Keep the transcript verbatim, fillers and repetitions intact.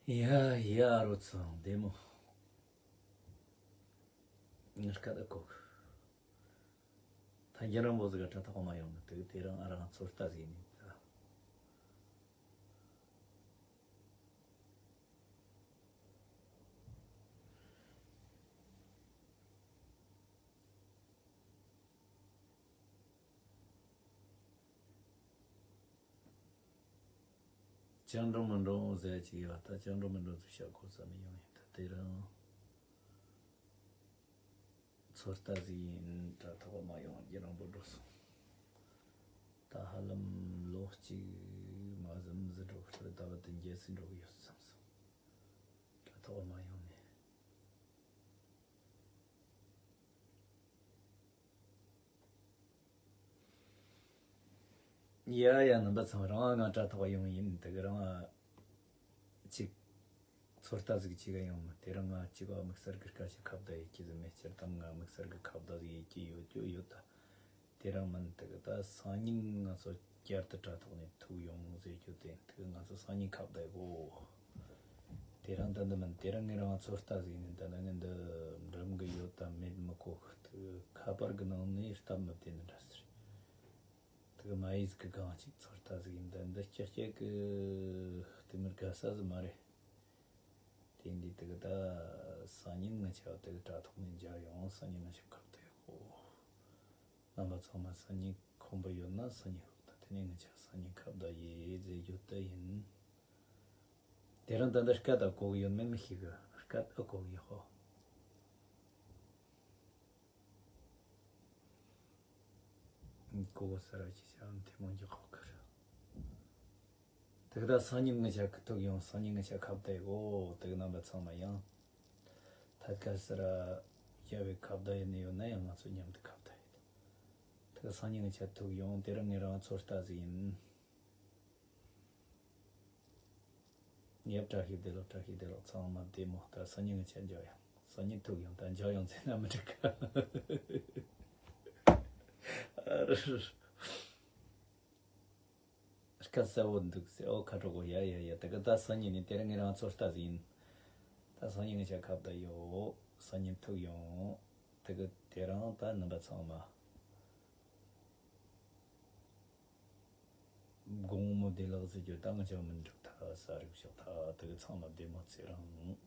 ཡ་ཡ་རོ་ཚང་བདེ་མོ། ངར་སྐད་ཨ་ཁོག་ཐ་རྒྱ་རང་བོ་ཟིག་ག་དྲ་ཐོག་མ་ཡོང་ནི་དུག་དེ་རང་ཨ་རང་ཚོད་ལྟ་ཟིག་ནི་ད། ཅང་འགྲོ་མི་འགྲོ་ཟེར་གྱི་ཡོད། ད་ཅང་འགྲོ་མི་འགྲོ་ཟེར་བཤད་གོ་ས་མི་ཡོང་ཡིན། ད་དེ་རང་ཚོད་ལྟ་ཟིག་ཡིན། དྲ་ཐོག་མ་ཡོང་རྒྱུ་རང་པོ་འགྲོ་སོང་། ད་ཧ་ལམ་ལོ་གཅིག་མ་ཟིན་ཟིན་འགྲོ་གི་རེད། ཟླ་བ་དེ་འཇལ་སྲིད་འགྲོ་གི་ཡོད་བསམ་སོང་། དྲ་ཐོག་མ་ཡོང་ནས། ཡ་ཡ་རྣམ་པ་ཚང་། རང་ང་དྲ་ཐོག་ཡོང་ཡིན། དེ་གི་རང་ཅིག་ཚོད་ལྟ་ཟིག་ཅིག་ག་ཡོང་མི་དེ་རང་ང་ཅིག་ག་དམིགས་བསལ་གི་སྐད་ཆ་ཁ་བརྡ་ཡེད་ཀྱི་ཟིག་མེད། སྤྱིར་བཏང་ང་དམིགས་བསལ་གི་ཁ་བརྡ་ཟིག་ཡེད་ཀྱི་ཡོད་རྒྱུ་ཡོད་ད། དེ་རང་མིན་དེ་གི་ད་སང་ཉིན་ང་ཚོ་བསྐྱར་དུ་དྲ་ཐོག་ནས་ཐུག་ཡོང་ཟེར་རྒྱུ་དེ་དེ་གི་ང་ཚོ་སང་ཉིན་ཁ་བརྡ་ཡེད་གོ། དེ་རིང་ད་འདི་མིན། དེ་རིང་ངས་རང་ཚོད་ལྟ་ཟིག་ནས་ད་ནི་ངས་འདི་འགྲིམ་གི་ཡོད་དམ་མེད་མི་གོ་གི། དེ་ཁ་པར་གི་ནང་ནས་སྟབས་མི་བདེ་ནི་འདྲ་ཟེར། དེ་མ་ཡིས་གི་གང་ཅིག་ཚོད་ལྟ་ཟིག་ཡིན། ད་འདི་སྐྱག་སྐྱག་གི་དེ་མིར་དགའ་ས་ཟིག་མ་རེད། དེ་འདི་དེ་གི་ད་སང་ཉིན་ང་ཆ་དེ་གི་དྲ་ཐོག་ནས་མཇལ་ཡོང་། སང་ཉིན་ང་ཆ་ཁ་བརྡ་ཡོད་གོ། རྣམ་པ་ཚང་མ་སང་ཉིན་ཁོམ་པ་ཡོད་ན་སང་ཉིན་ཧོག་ད་དེ་ནས་ང་ཆ་སང་ཉིན་ཁ་བརྡ་ཡེད་ཟེར་རྒྱུ་དེ་ཡིན། དེ་རིང་ད་ལྟ་སྐད་ད་གོ་གི་ཡོད་མེད་མི་ཤེས་གི། སྐད་ཨ་གོ་གི་ཧོ། གོ་གི་ས་ར་ཅི་ཆ་ཐེ་མོང་གི་གོ་གི་ར། དེ་གི་ད་སང་ཉིན་ང་ཆ་ཐུག་ཡོང་། སང་ཉིན་ང་ཆ་ཁ་བརྡ་ཡེད་གོ། དེ་གི་རྣམ་པ་ཚང་མ་ཡང་ཐད་ཀར་ས་ར་རྒྱ་བའི་ཁ་བརྡ་ཡེད་ནི་ཡོད་ན་ཡང་ང་ཚོ་མཉམ་དུ་ཁ་བརྡ་ཡེད། དེ་གི་སང་ཉིན་ང་ཆ་ཐུག་ཡོང་། དེ་རིང་ངས་རང་ཚོད་ལྟ་ཟིག་ཡིན། ཡབ་བཀྲ་ཤིས་བདེ་ལེགས། བཀྲ་ཤིས་བདེ་ལེགས། ཚང་མ་བདེ་མོ། ད་སང་ཉིན་ང་ཆ་མཇལ་ཡོང་། སང་ཉིན་ཐུག་ཡོང་། ད་མཇལ་ཡོང་ཟེར་ན་མི་འགྲིག་ག། སྐད་གསལ་བོ་འདུག་ཟེར། ཨོ་ཁ་དྲོ་གོ། ཡ་ཡ་ཡ། དེ་གི་ད་སང་ཉིན་ནས་དེ་རིང་ངས་རང་ཚོད་ལྟ་ཟིག་ཡིན། ད་སང་ཉིན་ང་ཆ་ཁ་བརྡ་ཡོད། སང་ཉིན་ཐུག་ཡོང་། དེ་གི་དེ་རིང་ད་རྣམ་པ་ཚང་མ། དགོང་མོ་བདེ་ལེགས་ཟེར་རྒྱུ་ད་ང་ཅག་མི་འགྲིག་ཐ་ས་རིག་ཤག་ཐ་དེ་གི་ཚང་མ་བདེ་མོ་ཚེ་རིང་།